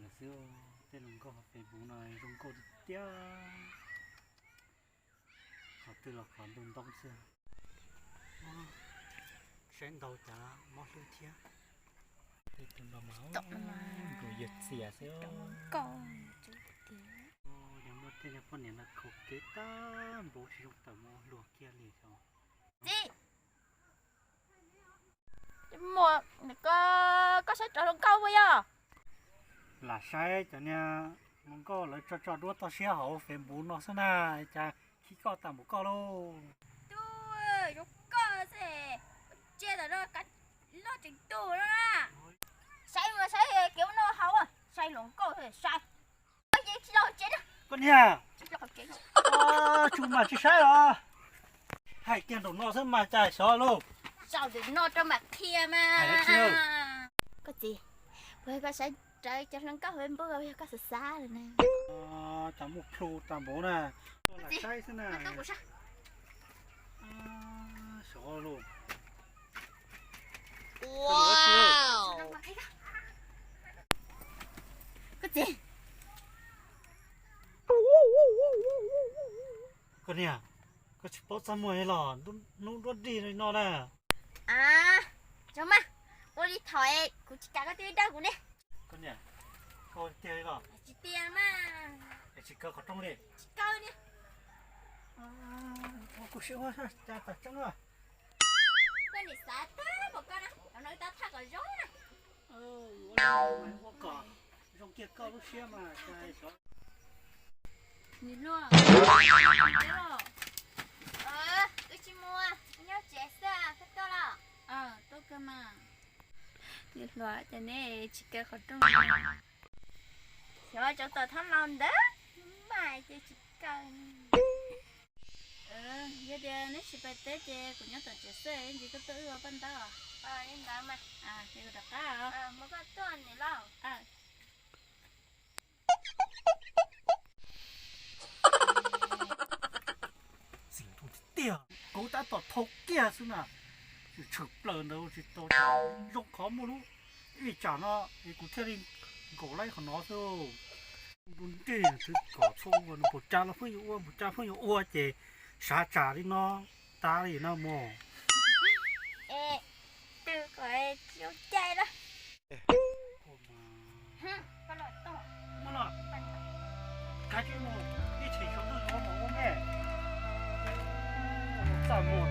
Xwb, tej hluas nkauj hauv Facebook no zoo nkauj tiag tiag. Qhov twg los qhov ntoo ntoob xwb. Saib ntau cas mob hlwb thiab. Tej tus no mas nkaus yawg txias xwb. Yog muaj tej niag poj niam no khaus kev tag npaum tsis zoo tawm mus ua hluas kiag li xyov. Txiv, muaj, koj saib rov hluas nkauj puas yog? Lam saib cov niag hluas nkauj lawv tso tso duab toj siab hauv Facebook no xwb na, cas khib koj tag npaum koj lauj. Tub, zoo koj xwb, tsiaj tam no loj tseem tu no na. Saib mas saib kev ua noj haus, saib hluas nkauj saib. Koj niag, tsuj mas tsis saib los. Hais kiag nraum no xwb mas cas xyov lauj. Zaum ntawm no rau mam qhia mas. Koj txiv, puas koj saib rawv cov hluas nkauj Facebook yog koj xav xav lawm na. Cas muaj plhu tag npaum na. Lam saib xwb na. Xyov lauj. Koj txiv, koj niag, koj tsis paub txaj muag los hnub duab dig li no na. A, tso mas, ua li thaum kuv tsis kam koj twb dawb kuv ne. Koj niam, koj tiag li los? Tsis tiag mas. Es tsis kaw qhov rooj li? Tsis kaw li. Kuv sim ua cas tawm tseeb na. Koj niam xav tag npaum koj na, tam no wb tab thaj kom zoo na. Ua kom zoo kiag koj lub siab mas. Niam hluas, wb tsis mus, wb nyob tsev xwb, koj tuaj los? Tuaj kawg mas. Niam hluas, cas neb tsis kaw qhov rooj li? Xyov, tsov tom thab laus ntawd mas ces tsis kaw. Yog tias neb tsis pais teb ces kuv nyob tom tsev xwb, ib ntsis koj tuaj wb ua paj ntaub. Li ntawd mas. Ces kuv rov qab os. Mus koj tuaj niam laus. Txiv ntuj tiag, kauv tab tom thau kiag xwb na, tshwm plaws ntawd tsis tau, zoo qhov muaj lub vij tsam no es kuv thiaj li nkaum laib qhov no xwb. Ntu nrig twb kom txhob ua, nws npaum cas los pheej yuav ua, npaum cas pheej yuav ua ces sav tsam li no tas li no mog. Twb kom tsis ua cai lawm. Kav tsij mus ib tsam saum ntuj yuav mus ua me. Txaj muag